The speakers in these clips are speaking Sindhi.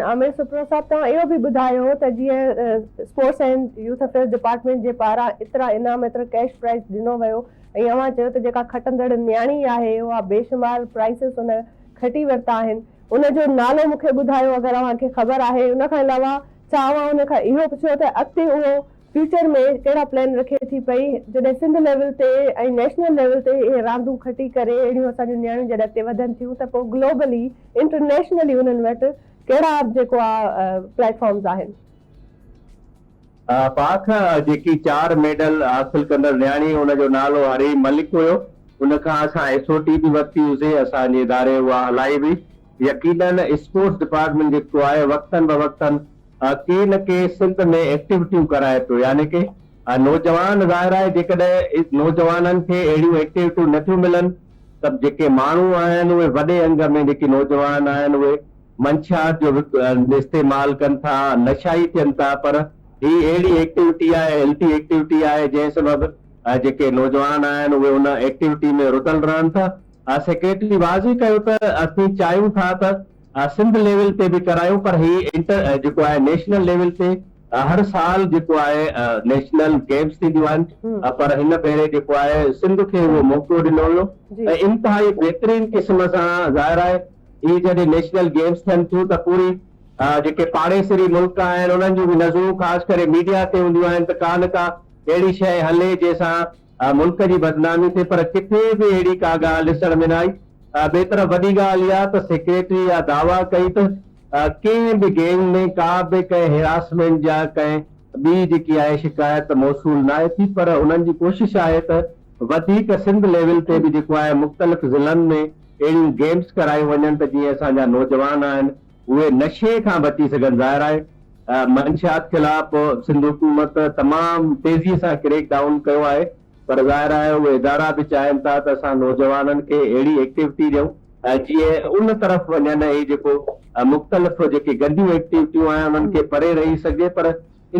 عامر سپرو صاحب توهان اهو به ٻڌايو هو ته جيئن sports and youth affairs department جي پاران ايترا انعام ايترو ڪيش پرائز ڏنو ويو ۽ اوهان چيو ته جيڪا کٽندڙ نياڻي آهي اها بيشمار پرائزز ان کٽي ورتا آهن ان جو نالو مون کي ٻڌايو اگر اوهان کي خبر آهي ان کان علاوه ڇا اوهان ان کان اهو پڇيو ته اڳتي اهو فيوچر ۾ ڪهڙا پلان رکي ٿي پئي جڏهن سنڌ ليول تي ۽ نيشنل ليول تي اهي راندون کٽي ڪري اهڙيون اسان جون نياڻيون جڏهن اڳتي وڌن ٿيون ته پوء گلوبلي انٽرنيشنلي انهن وٽ ڪهڙا جيڪو آ پليٽ فارمز آهن. پاڪ جيڪي چار ميڊل حاصل ڪندڙ نياڻي ان جو نالو حريم ملڪ هيو ان کان اسان ايس او ٽي به ورتي هئسي اسان جي اداري اها هلائي هئي يقينن اسپورٽس ڊپارٽمينٽ جيڪو آهي وقتن بوقتن ڪي نه ڪي سنڌ ۾ ايڪٽيوٽيون ڪرائي پيو يعني ڪي نوجوان ظاهر آهي جيڪڏهن نوجوانن کي اهڙيون ايڪٽيوٽيون نه ٿيون ملن ته جيڪي ماڻهو آهن اهي وڏي انگ ۾ جيڪي نوجوان آهن اهي منشيات جو استعمال ڪن ٿا نشائي ٿين ٿا پر هي اهڙي ايڪٽيوٽي آهي هيلٿي ايڪٽيوٽي آهي جنهن سبب جيڪي نوجوان آهن اهي ان ايڪٽيوٽي ۾ رڌل رهن ٿا سيڪريٽري واضح ڪيو ته اسين چاهيون ٿا ته سنڌ ليول تي به ڪرايون پر هي انٽر جيڪو آهي نيشنل ليول تي هر سال جيڪو آهي نيشنل گيمز ٿينديون آهن پر هن ڀيري جيڪو آهي سنڌ کي اهو موقعو ڏنو ويو ۽ انتهائي بهترين قسم سان ظاهر آهي هي جڏهن نيشنل گيمز ٿين ٿيون ته پوري جيڪي پاڙيسري ملڪ آهن انهن جون به نظرون خاص ڪري ميڊيا تي هونديون آهن ته ڪا نه ڪا اهڙي شيء هلي جنهن سان ملڪ جي بدنامي ٿئي پر ڪٿي به اهڙي ڪا ڳالهه ڏسڻ ۾ نه آئي. ٻئي طرف وڏي ڳالهه اها ته سيڪريٽري اها دعويٰ ڪئي ته ڪنهن به گينگ ۾ ڪا به ڪنهن هراسمينٽ يا ڪنهن ٻي جيڪي آهي شڪايت موصول ناهي ٿي پر انهن جي ڪوشش آهي ته وڌيڪ سنڌ ليول تي به جيڪو آهي مختلف ضلعن ۾ اهڙيون گيمز ڪرايون وڃن ته جيئن اسان جا نوجوان آهن اهي نشي کان بچي سگهن ظاهر آهي منشيات خلاف سنڌ حڪومت تمام تيزي سان ڪريڪ ڊائون ڪيو آهي پر ظاهر آهي اهي ادارا به چاهين ٿا ته اسان نوجوانن کي اهڙي ايڪٽيوٽي ڏيون جيئن ان طرف وڃن ۽ جيڪو مختلف جيڪي گنديون ايڪٽيوٽيون آهن انهن کي پري رهي سگهجي پر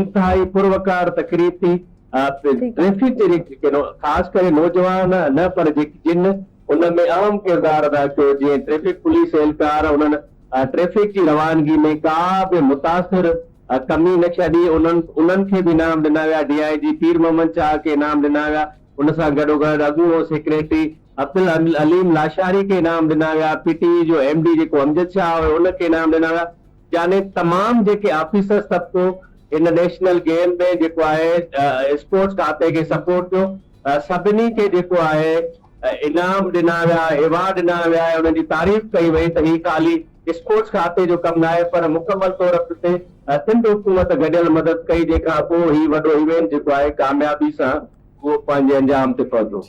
انتهائي پروقار تقريب ٿي ٽريفڪ جي جيڪي خاص ڪري نوجوان نه پر جيڪي جن ان ۾ اهم ڪردار ادا ڪيو جيئن ٽريفڪ پوليس اهلڪار انهن ٽريفڪ جي روانگي ۾ ڪا به متاثر ڪمي نه ڇڏي انهن انهن کي به انعام ڏنا ويا ڊي I جي پير محمد شاهه کي انعام ڏنا ويا ان سان گڏوگڏ اڳوڻو سيڪريٽري عبدالعليم لاشاري کي انعام ڏنا ويا پي ٽي وي جو ايم ڊي جيڪو امجد شاهه هيو ان کي انعام ڏنا ويا يعني تمام جيڪي آفيسرز طبقو هن نيشنل گيم ۾ جيڪو آهي اسپورٽس کاتي کي سپورٽ ڪيو سڀني کي جيڪو آهي انعام ڏنا ويا ايوارڊ ڏنا ويا ۽ انهن جي تعريف ڪئي وئي ته هي خالي اسپورٽس کاتي جو ڪم ناهي پر مڪمل طور تي سنڌ حڪومت گڏيل مدد ڪئي جنهن کان پوء هي وڏو ايونٽ جيڪو آهي ڪاميابي سان اهو پنهنجي انجام تي پهتو.